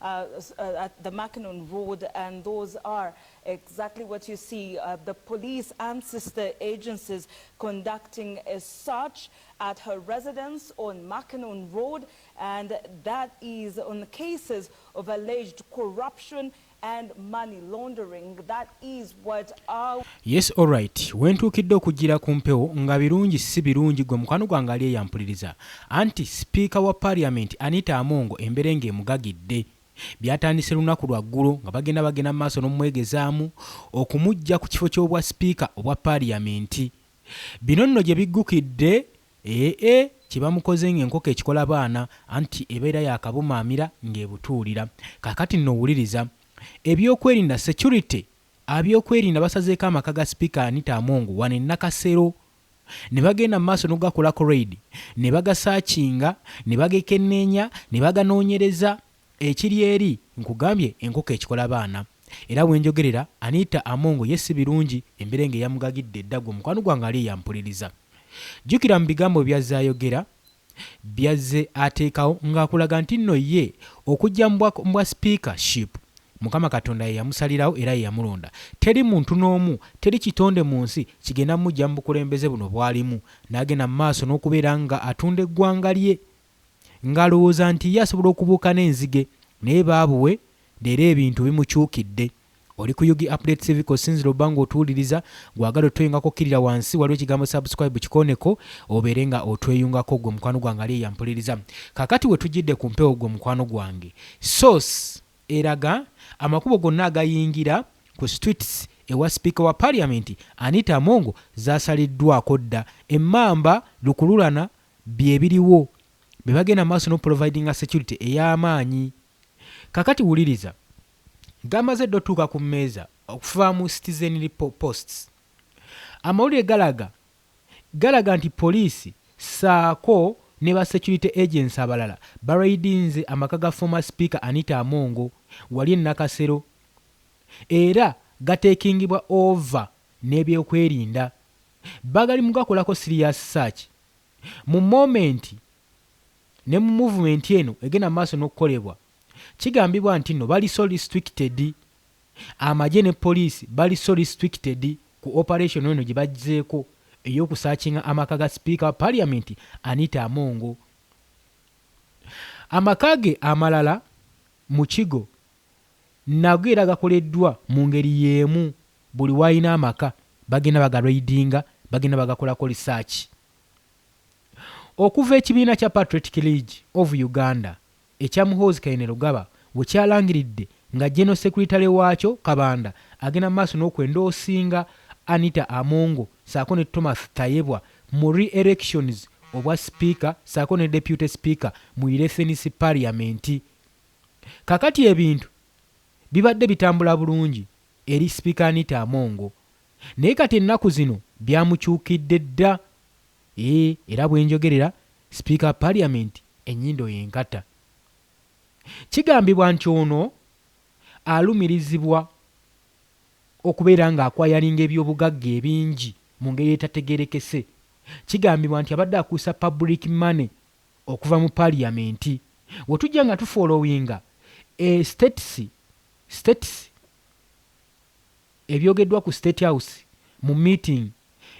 At the Mackinnon Road, and those are exactly what you see. The police and sister agencies conducting a search at her residence on Mackinnon Road, and that is on the cases of alleged corruption and money laundering. That is what our Yes, alright, wentuukidde okujjira ku mpewo nga birungi si birungi. Gwe mukwano gwange ali eyampuliriza, anti sipiika wa parliament Anita Among embeera ng'emugagidde. Byatandise lunaku lwa ggulo nga bagenda mu maaso n'omwegezaamu okumujja ku kifo ky'obwa sipiika obwa parliament. Bino nno gye biggukidde ee kye bamukoze ng'enkoko ekikola baana, anti ebeera yakabumaamira ng'ebutuulira. Kaakati nno owuliriza ebyokwerinda, security, abyokwerinda basazeeko amaka ga sipiika Anita Among wano e Nakasero ne bagenda mu maaso n'okugakolako raid, ne bagasaakinga, ne bagekenneenya, ne baganoonyereza ekiri eri. Nkugambye, enkoko ekikola baana. Era bwenjogerera, Anita Among ye si birungi, embeera nga eyamugagidde edda. Gwe omukwano gwange ali eyampuliriza, jjukira mu bigambo byazze ayogera, byazze ateekawo ng'akulaga nti nno ye okujja mu bwa speakership, Mukama Katonda ye yamusalirawo era ye yamulonda. Teri muntu n'omu, teri kitonde mu nsi kigenda mujja mu bukulembeze buno bw'alimu. N'agenda mu maaso n'okubeera nga atunda eggwanga lye ng'alowooza nti ye asobola okubuuka n'enzige, naye baabuwe leero ebintu bimukyukidde. Oli ku UG Update TV kosinzira obba ng'otuwuliriza. Gwagala otweyungako, kkirira wansi, waliwo ekigambo "subscribe", kikoneko obeere nga otweyungako. Gwe mukwano gwange ali eyampuliriza, kakati we tujjidde ku mpewo, gwe mukwano gwange, source eraga amakubo gonna agayingira ku streets ewa sipiika wa parliament Anita Among zasaliddwako dda. Emmamba lukululana bye biriwo be bagenda maaso n'oprovidinga security ey'amaanyi. Kakati wuliriza, gamaze dda otuuka ku mmeeza okuva mu Citizen Posts. Amawulire galaga nti poliisi saako ne ba security agents abalala baraidinze amaka ga former speaker Anita Among wali e Nakasero, era gateekingibwa over n'ebyokwerinda bagali mu gakolako serious search. Mu moment ne mu movement eno egenda maaso n'okukolebwa, kigambibwa nti nno bali so restricted, amagye ne poliisi bali so restricted ku operation eno gye bazzeeko ey'okusaakinga amaka ga sipiika wa parliament Anita Among. Amaka ge amalala mu Kigo nago era gakoleddwa mu ngeri y'emu. Buli w'alina amaka bagenda bagaraidinga, bagenda bagakolako research. Okuva ekibiina kya Patriotic League of Uganda ekya Muhoozi Kainerugaba we kyalangiridde nga general secretary waakyo Kabanda agenda maaso n'okwendoosinga Anita Among saako ne Thomas Tayebwa mu re-elections obwa sipiika saako ne deputy speaker mu 11th parliament, kakati ebintu bibadde bitambula bulungi eri sipiika Anita Among, naye kati ennaku zino byamukyukidde dda. Ee, era bwenjogerera, sipiika wa parliament ennyindo yenkata. Kigambibwa nti ono alumirizibwa okubeera ng'akwayalinga ebyobugagga ebingi mu ngeri etategerekese. Kigambibwa nti abadde akuusa public money okuva mu parliament. Wetujja nga tufollowinga e states ebyogeddwa ku State House mu meeting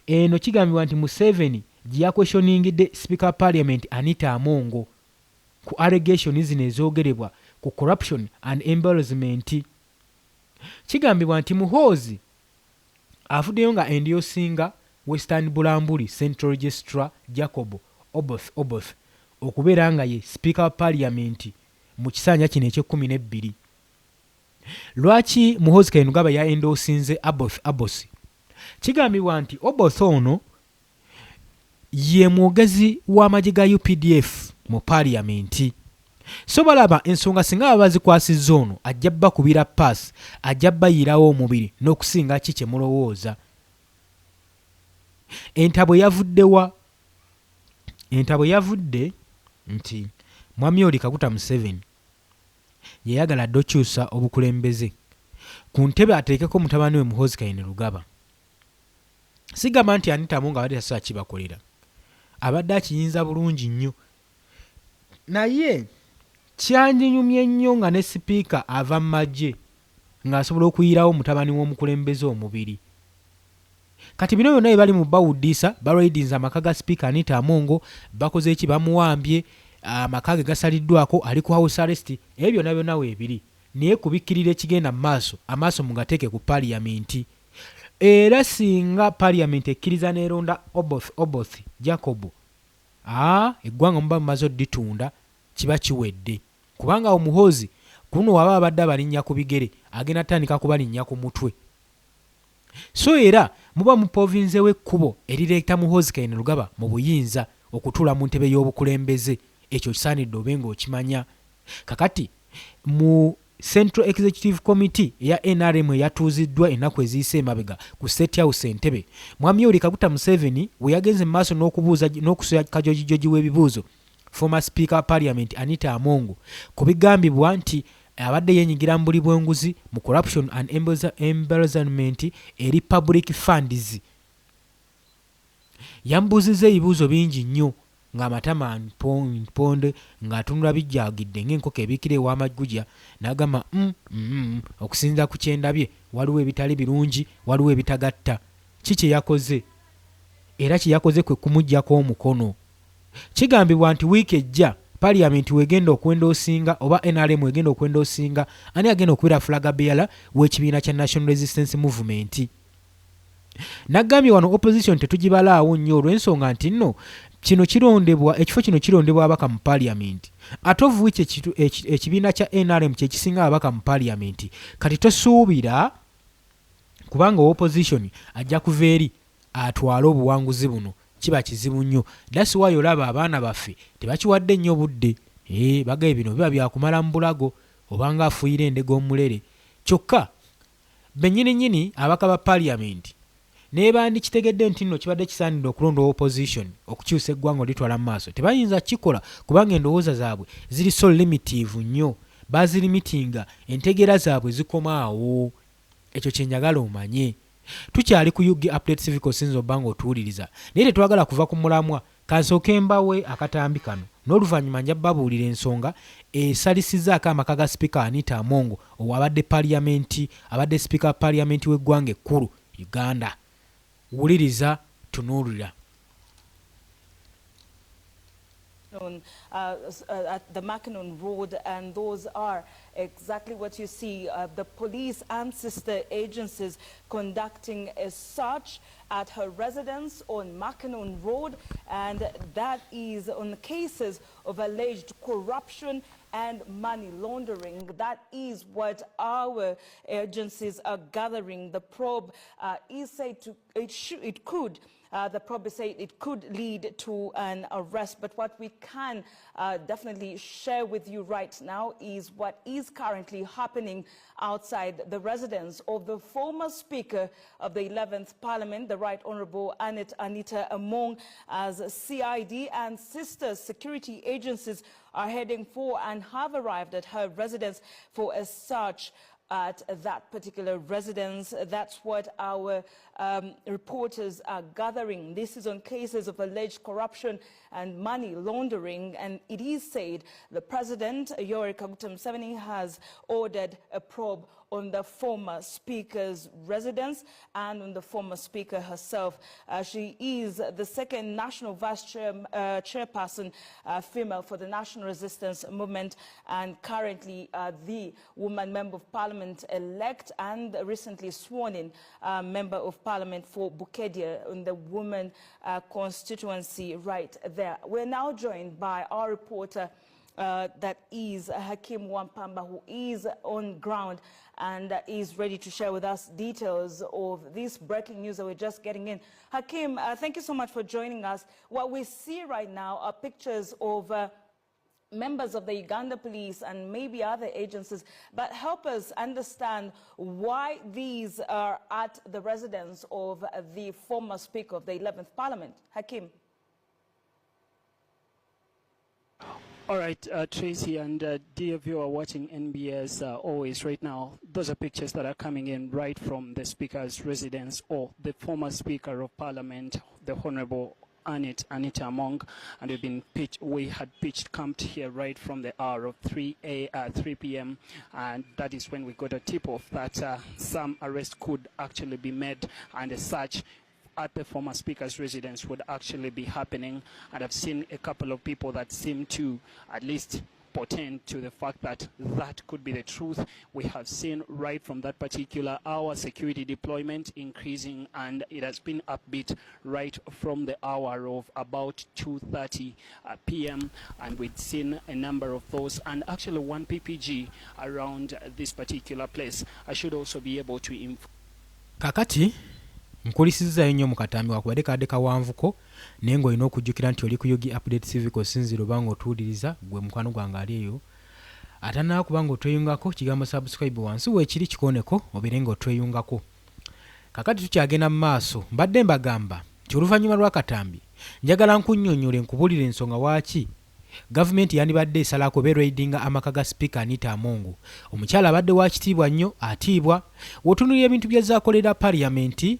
eno, kigambibwa nti Museveni gye yaquestioningidde speaker wa parliament Anita Among ku allegation zino ezoogerebwa ku corruption and embezzlement. Kigambibwa nti Muhoozi avuddeyo nga endoosinga Western Bulambuli Central Registrar Jacob Oboth Oboth okubeera nga ye sipiika wa parliament mu kisanja kino ekyekumi n'ebbiri. Lwaki Muhoozi Kainerugaba ya endoosinze Oboth Oboth? Kigambibwa nti Oboth ono ye mwogezi w'amagye ga UPDF mu parliament, so balaba ensonga singa baba bazikwasizza ono, ajja bakubira paasi, ajja bayiirawo omubiri n'okusinga ki kye mulowooza. Entabwe yavuddewa? Entabwe yavudde nti mwami oli Kaguta Museveni yayagala dde okyusa obukulembeze ku ntebe, ateekeko mutabani we Muhoozi Kainerugaba. Sigamba nti Anita Among abadde tasobola kibakolera, abadde akiyinza bulungi nnyo, naye Kyandinyumye nnyo nga ne sipiika ava mu magye ng'asobola okuyirawo mutabani w'omukulembeze omubiri. Kati bino byonna bye bali mu bawuddiisa, baraidinze amaka ga sipiika Anita Among, bakoze ki, bamuwambye, amaka ge gasaliddwako, ali ku house arrest, ebyo byonna byonna weebiri. Naye kubikkirira ekigenda mu maaso, amaaso mugateeke ku parliament. Era singa parliament ekkiriza n'eronda Oboth Oboth Jacob, aah eggwanga muba mumaze odditunda, kiba kiwedde. Kubanga awo Muhoozi ku luno waba abadde abalinnya ku bigere, agenda tandika kubalinnya ku mutwe. So era muba mupovinzeewo ekkubo erireeta Muhoozi Kainerugaba mu buyinza okutuula mu ntebe y'obukulembeze. Ekyo okisaanidde obe ng'okimanya. Kakati mu Central Executive Committee eya nrm eyatuuziddwa ennaku eziyise emabega ku State House Entebbe, Mwami Yoweri Kaguta Museveni we yagenze mu maaso n'okubuuza n'okusoya kajojijoji w'ebibuuzo former Speaker wa Parliament Anita Among ku bigambibwa nti abadde yeenyigira mu buli bw'enguzi mu corruption and embezzlement eri public funds. Yamubuuzizza ebibuuzo bingi nnyo ng'amatama mponde ng'atunula bijjaagidde ng'enkoko ebiikira ewa Maggugya n'agamba, Umm, umm, okusinziira ku kye ndabye waliwo ebitali birungi, waliwo ebitagatta. Ki kye yakoze? Era kye yakoze kwe kumuggyako omukono. Kigambibwa nti wiiki ejja Parliament w'egenda okwendoosinga oba nrm w'egenda okwendoosinga ani agenda okubeera flag bearer w'ekibiina kya National Resistance Movement. Nagambye wano opposition tetugibalaawo nnyo olw'ensonga nti nno kino kirondebwa ekifo kino kirondebwa ababaka mu Parliament ate of which ekibiina kya nrm kye kisinga ababaka mu Parliament kati tosuubira kubanga owa opposition ajja kuva eri atwale obuwanguzi buno kiba kizibu nnyo that's why olaba abaana baffe tebakiwadde nnyo budde eeh bagaye bino biba byakumala mu bulago obanga afuuyira endege omulere kyokka Bennyini nnyini ababaka ba parliament nebandikitegedde ntinno kibadde kisaanidde okulonda owa opposition okukyusa eggwanga olitwala mu maaso tebayinza kukikola kubanga endowooza zaabwe ziri so limitive nnyo bazilimitinga entegeera zaabwe zikoma awo ekyo kyenjagala omanye. Tukyali ku Ug Update Civic osinza obba nga otuwuliriza naye tetwagala kuva ku mulamwa Kansooke mbawe akatambi kano n'oluvannyuma nja babuulira ensonga esalisizzaako amaka ga Sipiika Anita Among owa abadde Parliament abadde Sipiika wa Parliament w'eggwanga ekkulu Uganda. Wuliriza, tunuulira. On, at the Mackinnon Road, and those are exactly what you see, the police and sister agencies conducting a search at her residence on Mackinnon Road, and that is on cases of alleged corruption and money laundering. That is what our agencies are gathering. The probe is said to, it, it could, the probe is said it could lead to an arrest. But what we can definitely share with you right now is what is currently happening outside the residence of the former Speaker of the 11th Parliament, the Right Honorable Anita Among, as CID and sister security agencies are heading for and have arrived at her residence for a search at that particular residence. That's what our reporters are gathering. This is on cases of alleged corruption and money laundering, and it is said the president, Yoweri Kaguta Museveni, has ordered a probe on the former speaker's residence and on the former speaker herself. She is the second national vice chairperson female for the National Resistance Movement, and currently the woman member of parliament elect and recently sworn in member of parliament for Bukedea in the woman constituency right there. We're now joined by our reporter, that is Hakim Wampamba, who is on ground and is ready to share with us details of this breaking news that we're just getting in. Hakim, thank you so much for joining us. What we see right now are pictures of members of the Uganda police and maybe other agencies, but help us understand why these are at the residence of the former Speaker of the 11th Parliament. Hakim. All right, Tracy and dear viewer watching NBS always right now, those are pictures that are coming in right from the Speaker's residence or the former Speaker of Parliament, the Honorable Annet Anita Among, and we had pitched camped here right from the hour of 3 p.m., and that is when we got a tip off that some arrest could actually be made and a search at the former speaker's residence would actually be happening. And I've seen a couple of people that seem to at least portend to the fact that that could be the truth. We have seen right from that particular hour security deployment increasing, and it has been upbeat right from the hour of about 2:30 p.m., and we'd seen a number of those, and actually one PPG around this particular place. I should also be able to inform. Kakati nkulisizzayo nnyo mu katambi, wakubadde kadde kawanvuko, naye ng'olina okujjukira nti oli ku Ug Update Civic. Osinziira oba nga otuwuliriza, gwe mukwano gwange ali eyo atanaba kuba nga otweyungako, kigambo subscribe wansi weekiri kikoneko obeere nga otweyungako. Kakati tukyagenda mu maaso. Mbadde mbagamba nti oluvannyuma lw'akatambi njagala nkunnyonnyole, nkubulira ensonga waaki gavumenti yandibadde esalako oba eraidinga amaka ga Sipiika Anita Among. Omukyala abadde wa kitiibwa nnyo, atiibwa. W'otunuulira ebintu by'azaakolera Parliament,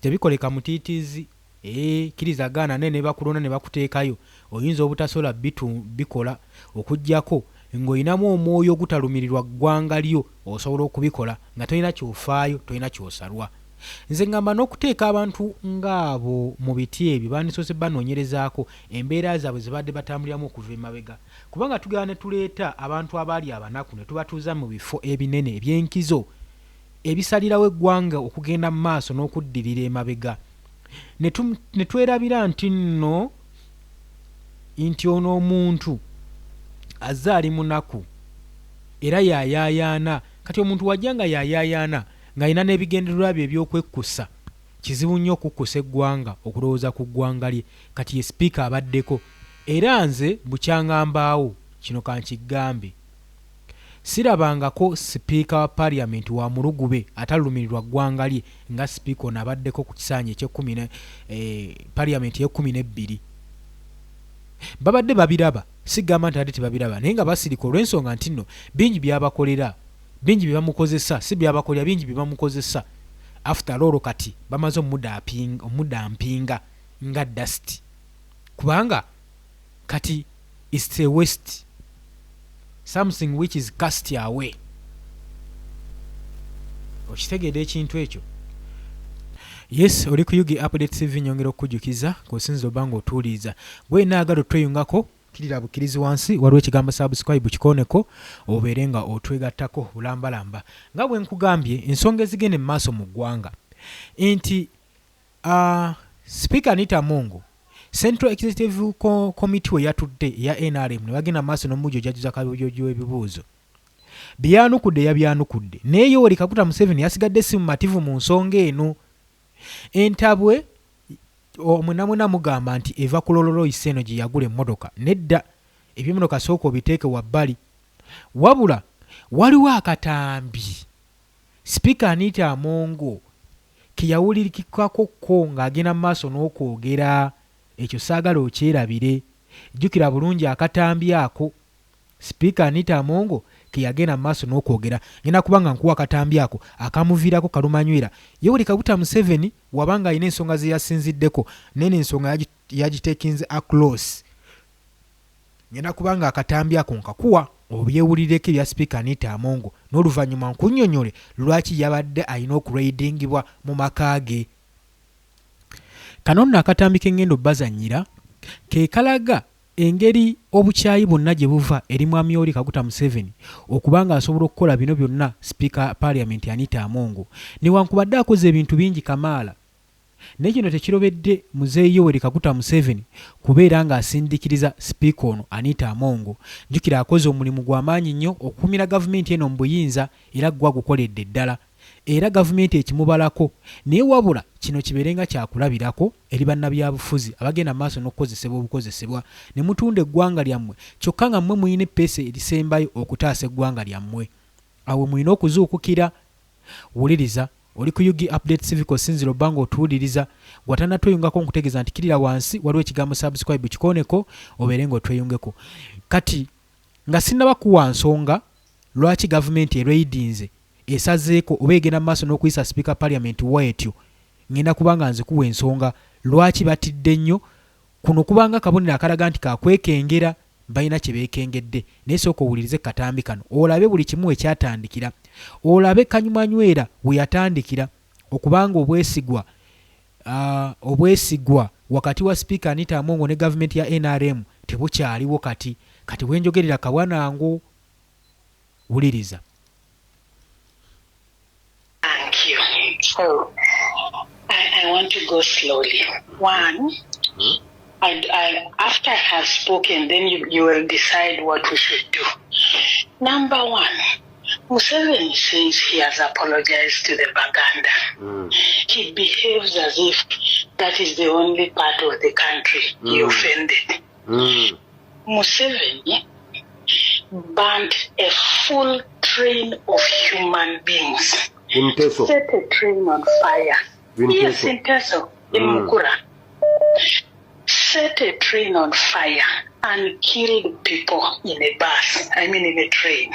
tebikoleka mutiitiizi. Ee, kkiriza gaana, naye ne bakulonda ne bakuteekayo, oyinza obutasobola bikola okuggyako ng'olinamu omwoyo ogutalumirirwa ggwanga lyo. Osobola okubikola nga tolina ky'ofaayo, tolina ky'osalwa. Nze ngamba n'okuteeka abantu ng'abo mu biti ebyo, bandisoose banoonyerezaako embeera zaabwe ze badde batambuliramu okuva emabega, kubanga tugenda ne tuleeta abantu abaali abanaku ne tubatuuza mu bifo ebinene ebyenkizo ebisalirawo eggwanga okugenda mu maaso n'okuddirira emabega, ne twerabira nti nno nti ono omuntu azze ali munaku era yayaayaana. Kati omuntu wajja nga yayaayaana ng'alina n'ebigendererwa bye ebyokwekkusa, kizibu nnyo okukkusa eggwanga, okulowooza ku ggwanga lye. Kati ye sipiika abaddeko, era nze bukyangambaawo kino kankigambe, sirabangako sipiika wa Parliament wa mulugube atalumirirwa ggwanga lye nga sipiika ono abaddeko ku kisanja ekyekumi, Parliament y'e12. Babadde babiraba, sigamba nti adde tebabiraba, naye nga basirika olw'ensonga nti nno bingi byabakolera, bingi bye bamukozesa, si byabakolera, bingi bye bamukozesa. After all, kati bamaze omudampinga nga dust, kubanga kati it's a waste, something which is cast away. Okitegeera ekintu ekyo? Yes, oli ku Ug Update TV. Nyongera okukujjukiza kusinza oba nga otuwuliriza, gwe ayagala otweyungako, kirira bukirizi wansi waliwo ekigambo subscribe, kikoneko obeere nga otwegattako bulambalamba. Nga bwe nkugambye, ensonga ezigenda mu maaso mu ggwanga nti Sipiika Anita Among, Central Executive Committee we yatudde eya NRM ne bagenda mu maaso n'omujjojajuza kabujojo w'ebibuuzo, byanukudde yabyanukudde, naye Yoweri Kaguta Museveni yasigadde si mumativu mu nsonga eno. Entabwe mwena mwena mugamba nti eva ku Rolls Royce eno gye yagula emmotoka. Nedda, ebyemmotoka sooka obiteeke wabbali. Wabula waliwo akatambi Sipiika Anita Among ke yawulikikako ko ng'agenda mu maaso n'okwogera ekyo. Saagala okyerabire, jjukira bulungi akatambi ako Sipiika Anita Among ke yagenda mu maaso n'okwogera. Ngenda kuba nga nkuwa akatambi ako akamuviirako kalumanywera Yoweri Kaguta Museveni, wabanga alina ensonga ze yasinziddeko, nene ensonga yagitekinze across. Ngenda kuba nga akatambi ako nkakuwa obyewulireko ebya Sipiika Anita Among, n'oluvannyuma nkunnyonnyole lwaki yabadde alina okuraidingibwa mu maka ge. Kano nno akatambi k'engenda obbazannyira ke kalaga engeri obukyayi bwonna gye buva eri Mwami Yoweri Kaguta Museveni okuba ng'asobola okukola bino byonna Sipiika Parliament Anita Among. Newankubadde akoze ebintu bingi kamaala, naye kino tekirobedde Muzeeyi Yoweri Kaguta Museveni kubeera ng'asindikiriza sipiika ono Anita Among. Jjukira akoze omulimu gwa maanyi nnyo okukumira gavumenti eno mu buyinza, era gwe agukoledde ddala, era gavumenti ekimubalako. Naye wabula kino kibeere nga kyakulabirako eri bannabyabufuzi abagenda mu maaso n'okukozesebwa obukozesebwa ne mutunda eggwanga lyammwe, kyokka nga mmwe mulina eppeesa erisembayo okutaasa eggwanga lyammwe. Awo mulina okuzuukukira. Wuliriza, oli ku Ug Update Civic. Osinzira obba nga otuwuliriza, gwatanatweyungako, nkutegeeza nti kirira wansi waliwo ekigambo subscribe, kikoneko obeere nga otweyungeko. Kati nga sinnaba kuwa nsonga lwaki gavumenti eraidinze, esazeeko oba egenda mu maaso n'okuyisa sipiika Parliament weetyo, ngenda kuba nga nzikuwa ensonga lwaki batidde nnyo. Kuno kubanga kabonero akalaga nti kakwekengera, balina kye beekengedde. Naye sooka owulirize katambi kano olabe buli kimu we kyatandikira, olabe Kanyumanywera we yatandikira okubanga obwesigwa obwesigwa wakati wa Sipiika Anita Among ne gavumenti ya NRM tebukyaliwo kati. Kati wenjogerera kabwanangu, wuliriza. Thank you. So, I want to go slowly. One, after I have spoken, then you will decide what we should do. Number one, Museveni says he has apologized to the Baganda. He behaves as if that is the only part of the country he offended. Museveni burnt a full train of human beings. In Teso. Set a train on fire. In Yes, Teso. in Teso, in Mukura. Set a train on fire and killed people in a bus, I mean in a train.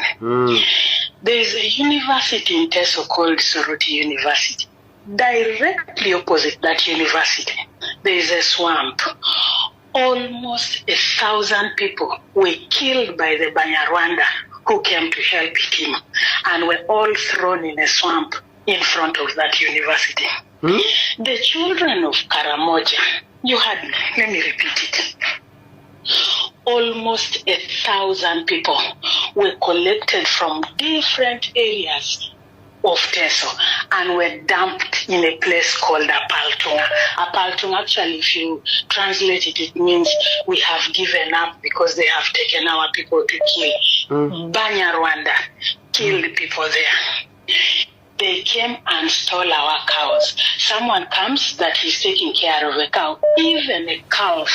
There is a university in Teso called Soroti University. Directly opposite that university, there is a swamp. Almost 1,000 people were killed by the Banyarwanda who came to help him and were all thrown in a swamp in front of that university. The children of Karamoja, you heard me, let me repeat it. Almost 1,000 people were collected from different areas of Teso and were dumped in a place called Apaltunga. Apaltunga, actually, if you translate it, it means we have given up because they have taken our people to kill. Banyarwanda killed people there. They came and stole our cows. Someone comes that he's taking care of a cow, even a calf,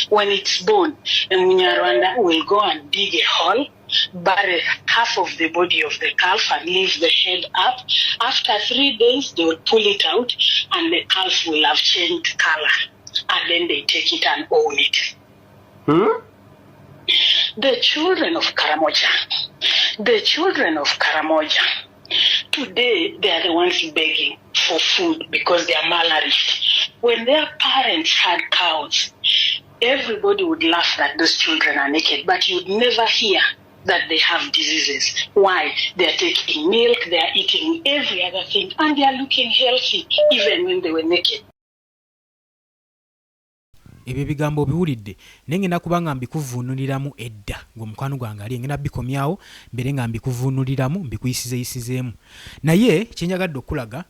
when it's born, and Munyarwanda will go and dig a hole, bury half of the body of the calf and leave the head up. After 3 days, they will pull it out and the calf will have changed color. And then they take it and own it. The children of Karamoja, today they are the ones begging for food because they are malnourished. When their parents had cows, everybody would laugh that those children are naked, but you'd never hear that they have diseases. Why? They are taking milk, they are eating every other thing, and they are looking healthy even when they were naked. Ebyo ebigambo obiwulidde, naye ngenda kuba nga mbikuvuunuliramu edda ng'omukwano gwange ali ngenda bikomyawo mbere nga mbikuvuunuliramu mbikuyisizeyisizeemu. Naye kyenjagadde okulaga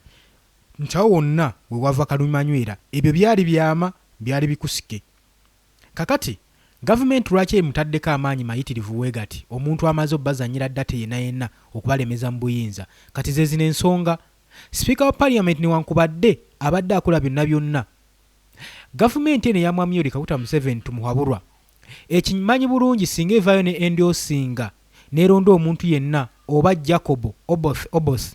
nti awo wonna we wava Kalumanywera ebyo byali byama, byali bikusike. Kakati gavumenti lwaki emutaddeko amaanyi mayitirivu weegati omuntu amaze obbazannyira dda yenna yenna okubalemeza mu buyinza? Kati ze zino ensonga. Sipiika wa parliament newankubadde abadde akola byonna byonna, gavumenti eno eya Mwami Yoweri Kaguta Museveni Tumuhabulwa ekimanyi bulungi singa evaayo ne endorsinga neeronda omuntu yenna oba Jacob Oboth Oboth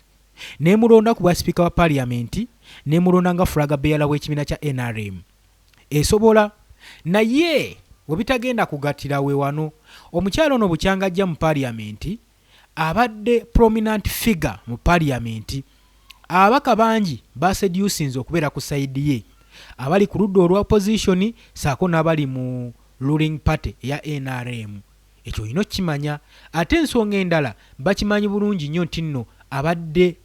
n'emulonda ku bwa sipiika wa parliament, n'emulonda nga flag bearer w'ekibiina kya NRM, esobola. Naye we bitagenda kugattira we wano, omukyala ono bukyanga ajja mu parliament abadde prominent figure mu parliament. Ababaka bangi baseducinze okubeera ku side ye, abali ku ludda olwa opposition saako n'abali mu ruling party eya NRM. Ekyo olina okukimanya. Ate ensonga endala, bakimanyi bulungi nnyo nti nno abadde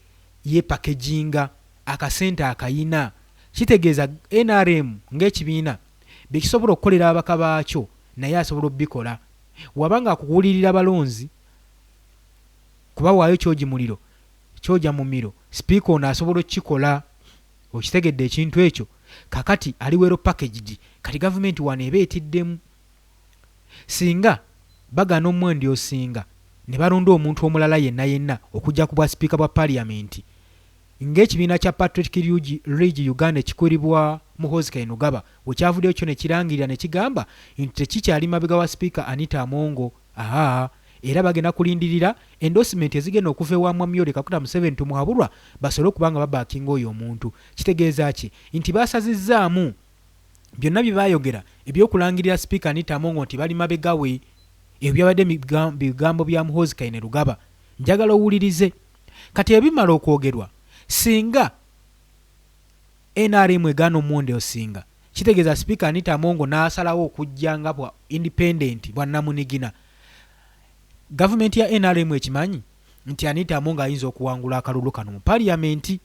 yeepackaginga akasente akayina. Kitegeeza NRM ng'ekibiina byekisobola okukolera ababaka baakyo naye asobola obbikola. Wabanga akuwulirira balonzi kubawaayo kyogi muliro kyoja mumiro, sipiika ono asobola okukikola. Okitegedde ekintu ekyo? Kakati ali well packaged. Kati gavumenti wano eba etiddemu singa bagaana omuwendi osinga ne balonda omuntu omulala yenna yenna okujja ku bwa sipiika bwa parliament ng'ekibiina kya Patriotic League Uganda ekikulibwa Muhoozi Kainerugaba wekyavuddeyo kyo ne kirangirira ne kigamba nti tekikyali mabega wa sipiika Anita Among. Aa era bagenda kulindirira endorsement ezigenda okuva ewa Mwami Yoweri Kaguta Museveni Tumuhabulwa basobole okuba nga babackinga oyo omuntu. Kitegeeza ki? Nti basazizzaamu byonna bye baayogera ebyokulangirira sipiika Anita Among nti bali mabega we. Ebyo byabadde bigambo bya Muhoozi Kainerugaba. Njagala owulirize. Kati ebimala okwogerwa, singa NRM egaana omuwendo osinga Kitegeeza Sipiika Anita Among n'asalawo okujja nga bwa independent, bwa nnamunigina. Gavumenti ya nrm ekimanyi nti Anita Among ayinza okuwangula akalulu kano mu Parliament.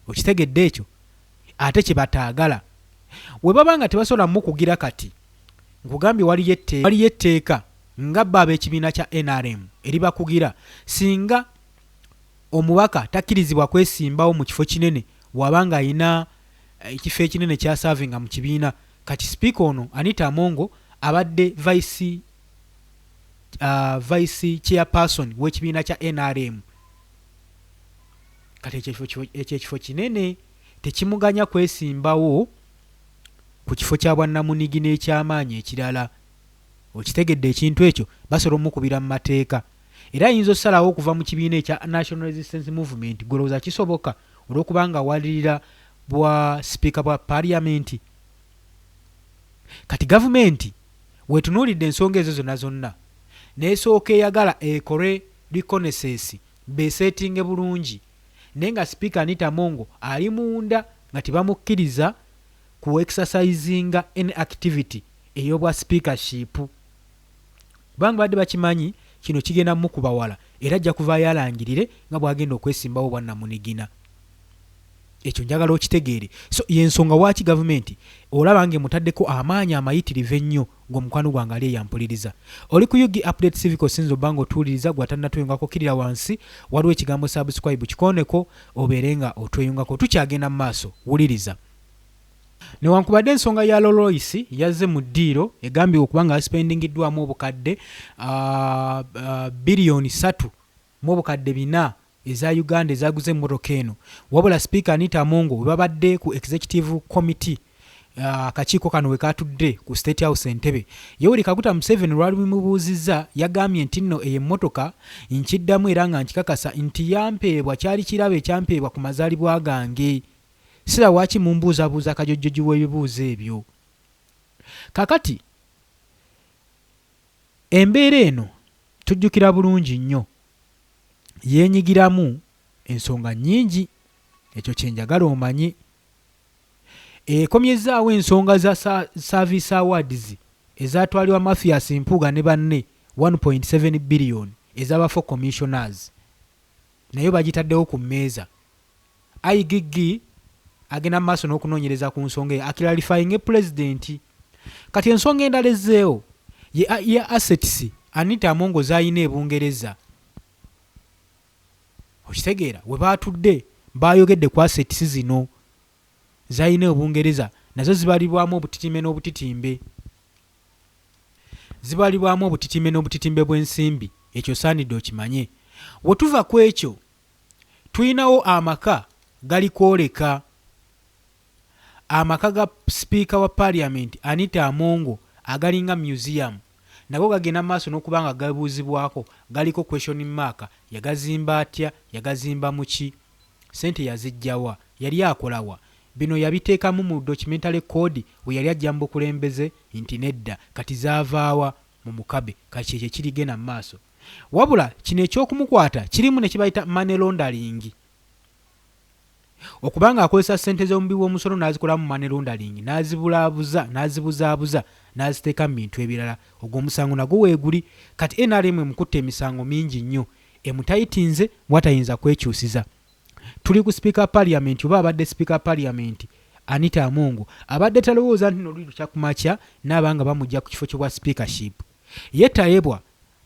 Okitegedde ekyo? Ate kye bataagala. We baba nga tebasobola mukugira kati, nkugambye waliyo waliyo etteeka nga bo ab'ekibiina kya nrm eribakugira singa omubaka takkirizibwa kwesimbawo mu kifo kinene waba nga alina ekifo ekinene ky'asaavinga mu kibiina. Kati sipiika ono Anita Among abadde vice vice chairperson w'ekibiina kya nrm. Kati ekyo ekifo kinene tekimuganya kwesimbawo ku kifo kya bwannamunigina eky'amaanyi ekirala. Okitegedde ekintu ekyo? Basobola omukubira mu mateeka. Era ayinza osalawo okuva mu kibiina ekya National Resistance Movement. Ggwe olowooza kisoboka olw'okuba nga awalirira bwa sipiika bwa Parliament? Kati gavumenti wetunuulidde ensonga ezo zonna zonna n'esooka eyagala ekole reconnaissance beesetinge bulungi naye nga sipiika Anita Among ali munda nga tebamukkiriza ku exercisinga any activity ey'obwa speakership kubanga babadde bakimanyi kino kigenda mukuba wala era ajja kuvaayo alangirire nga bw'agenda okwesimbawo obwannamunigina. Ekyo njagala okitegeere. So y'ensonga waaki gavumenti olaba ng'emutaddeko amaanyi amayitirivu ennyo ng'omukwano gwange ali eyo ampuliriza. Oli ku Ug Update Civic osinze obba ng'otuwuliriza gwe atannatweyungako kkirira wansi waliwo ekigambo subscribe kikooneko obeere nga otweyungako. Tukyagenda mu maaso. Wuliriza. Newankubadde ensonga ya Rolls-Royce yazze mu ddiiro egambibwa okuba nga yasipendingiddwamu obukadde biliyoni ssatu mu obukadde bina eza Uganda ezaguze emmotoka eno, wabula Sipiika Anita Among bwe babadde ku Executive Committee akakiiko kano we kaatudde ku State House Entebbe, Yoweri Kaguta Museveni lw'alimubuuzizza yagambye nti nno eyo emmotoka nkiddamu era nga nkikakasa nti yampeebwa kyali kirabo ekyampeebwa ku mazaalibwa gange. Sira waaki mumbuuzabuuza kajojjoji w'ebibuuzo ebyo. Kaakati embeera eno tujjukira bulungi nnyo yeenyigiramu ensonga nnyingi, ekyo kye njagala omanye. Ekomyezzaawo ensonga za Service Awards ezaatwalibwa Mathias Mpuuga ne banne 1.7 billion ez'aba Four Commissioners nayo bagitaddewo ku mmeeza. IGG agenda mu maaso n'okunoonyereza ku nsonga eyo akilarifayinge Pulezidenti. Kati ensonga endala ezzeewo ye ya assets Anita Among z'alina e Bungereza. Okitegeera? We baatudde baayogedde ku assets zino z'alina e Bungereza nazo zibalibwamu obutitimbe n'obutitimbe. Zibalibwamu obutitimbe n'obutitimbe bw'ensimbi, ekyo osaanidde okimanye. We tuva ku ekyo Tulinawo amaka gali kwoleka amaka ga sipiika wa parliament Anita Among agalinga museum nago gagenda maaso nokuba nga gebuuzibwako galiko question mark yagazimba atya, yagazimba muki, sente yazijjawa, yali akolawa, bino yabiteekamu mu documentary code weyali ajja mubukulembeze nti nedda kati zaavaawa mu mukabe kati kyekyo ekirigenda mumaaso. Wabula kino eky'okumukwata kirimu ne kye bayita money laundering, okuba ng'akozesa ssente z'omuwi w'omusolo n'azikolamu money laundering n'azibulaabuza n'azibuzaabuza n'aziteeka mu bintu ebirala. Ogwo omusango nagwo weeguli. Kati nrm emukutte emisango mingi nnyo emutayitinze watayinza kwekyusiza. Tuli ku sipiika wa parliament oba abadde sipiika wa parliament Anita Among abadde talowooza nti no luli lukya kumakya naaba nga bamujja ku kifo ky'obwa speakership. Ye Tayebwa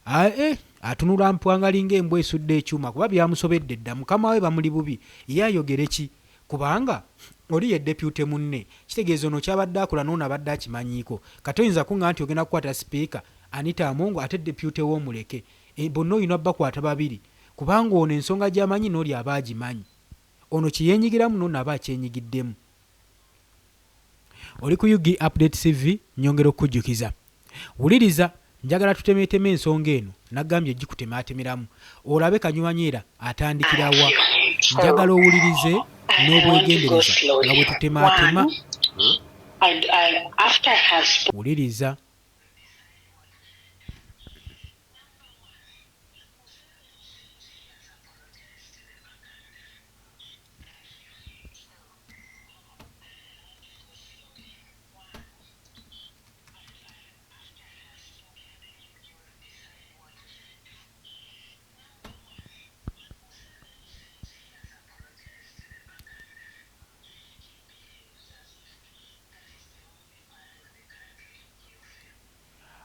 Ae atunula mpwangali nga embwa esudde ekyuma kuba byamusobedde dda mukama we bamuli bubi ye ayogere ki kubanga oli ye deputy munne kitegeeza ono kyabadde akola noono abadde akimanyiiko kati toyinza kungamba nti ogenda kukwata speaker Anita Among ate deputy we omuleke e, bonna olina bakwata babiri kubanga ono ensonga gyamanyi nooli aba agimanyi ono kyeyenyigiramu noono aba akyenyigiddemu. Oli ku Ug Update CV nyongera okukujjukiza Wuliriza, njagala tutemeeteme ensonga eno, nagambye ogikutemaatemeramu olabe Kanywanyeera atandikira wa. Njagala owulirize n'obwegendereza nga bwe tutemaatema. Wuliriza.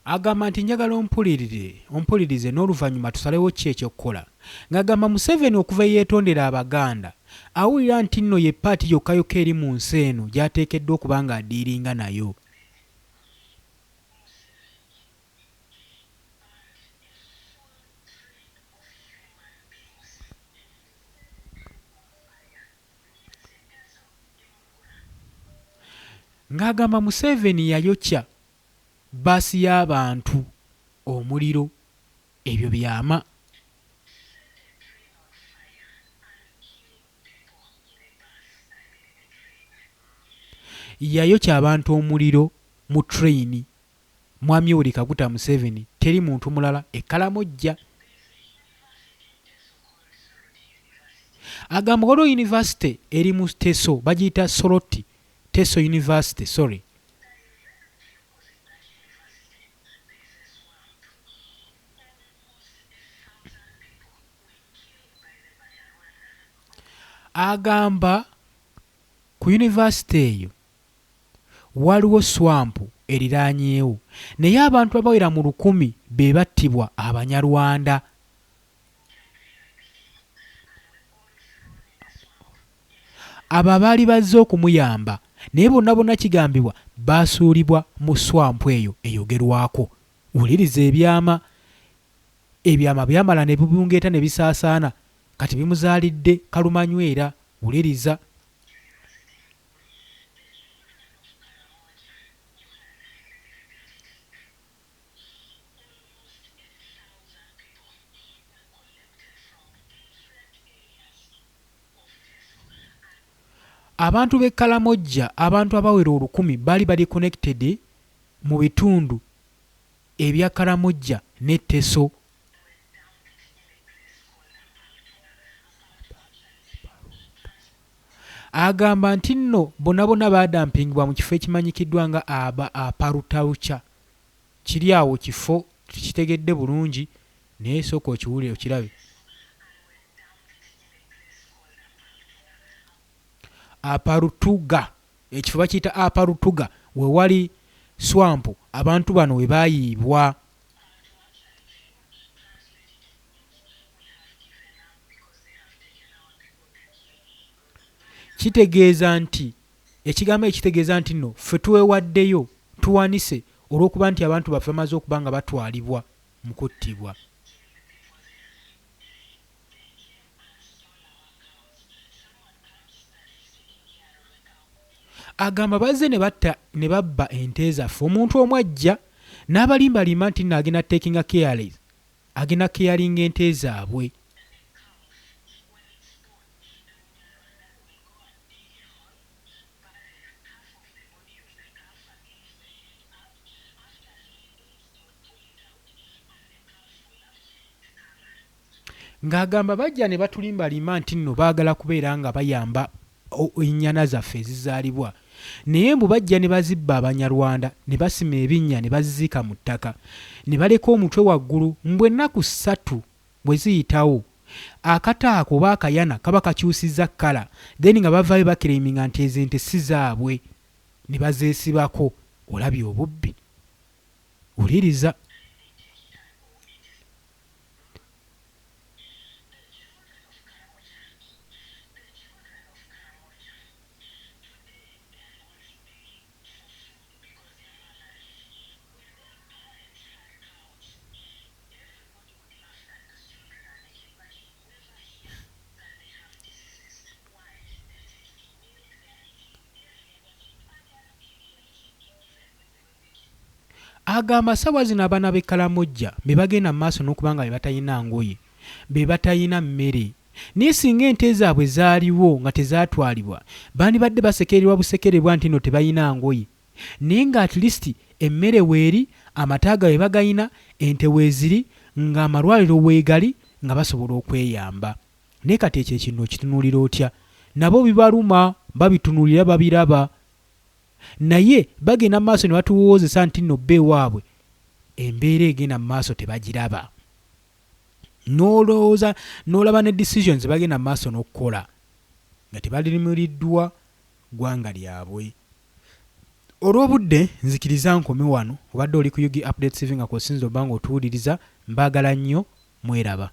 Agamba nti njagala ompulirire ompulirize n'oluvannyuma tusalewo ki eky'okukola. Ng'agamba Museveni okuva eyeetondera Abaganda awulira nti nno ye paati yokka yokka eri mu nsi eno gy'ateekeddwa okuba ng'adiiringa nayo. Ng'agamba Museveni yayokya bbaasi y'abantu omuliro ebyo byama. Yayokya abantu omuliro mu train Mwami Yoweri Kaguta Museveni teri muntu mulala e Kalamojja. Agamba waliwo yunivasite eri mu Teso bagiyita Soroti Teso University sorry. Agamba ku yunivasite eyo waliwo swampu eriraanyeewo naye abantu abawera mu lukumi be battibwa Abanyarwanda. Abo abaali bazze okumuyamba naye bonna bonna kigambibwa baasuulibwa mu swampu eyo eyogerwako. Wuliriza ebyama! Ebyama byamala ne bibungeeta ne bisaasaana kati bimuzaalidde kalumanywera. Wuliriza! Abantu b'e Kalamojja abantu abawera olukumi baali bali connected mu bitundu ebya Karamojja ne Teso. Agamba ntinno bona bona baadampingibwa mu kifo ekimanyikiddwa nga Aparutaucha. Kiri awo kifo tukitegedde bulungi naye sooka okiwulire okirabe. Aparutuga ekifo bakiyita Aparutuga we wali swampu abantu bano we baayiibwa. Kitegeeza nti ekigambo ekyo kitegeeza nti nno ffe twewaddeyo, tuwanise olw'okuba nti abantu baffe bamaze okuba nga batwalibwa mu kuttibwa. Agamba bazze ne batta ne babba ente zaffe omuntu omu ajja n'abalimbalimba nti nno agenda takinga care agenda caringa ente zaabwe. Ng'agamba bajja ne batulimbalimba nti nno baagala kubeera nga bayamba ennyana zaffe ezizaalibwa naye mbu bajja ne bazibba Abanyarwanda ne basima ebinnya ne baziziika mu ttaka ne baleka omutwe waggulu mbu ennaku ssatu bwe ziyitawo akato ako oba akayana kaba kakyusizza kkala then nga bavaayo bakireyiminga nti ezo ente si zaabwe ne bazeesibako. Olabye obubbi? Wuliriza. Agamba ssaawa zino abaana b'e Kalamojja be bagenda mu maaso n'okuba nga be batalina ngoye, be batalina mmere naye singa ente zaabwe zaaliwo nga tezaatwalibwa bandibadde basekererwa busekerebwa nti nno tebalina ngoye naye nga at least emmere weeri, amata gaabwe bagayina, ente weeziri, ng'amalwaliro weegali nga basobola okweyamba. Naye kati ekyo ekintu okitunuulira otya? Nabo bibaluma, babitunuulira babiraba. Naye bagenda mu maaso ne batuwoozesa nti nno bo ewaabwe embeera egenda mu maaso tebagiraba. N'olowooza n'olaba ne decisions ze bagenda mu maaso n'okukola nga tebalumiriddwa ggwanga lyabwe. Olw'obudde nzikiriza nkome wano. Obadde oli ku Ug Updates TV nga kw'osinzira obba ng'otuwuliriza. Mbaagala nnyo, mweraba.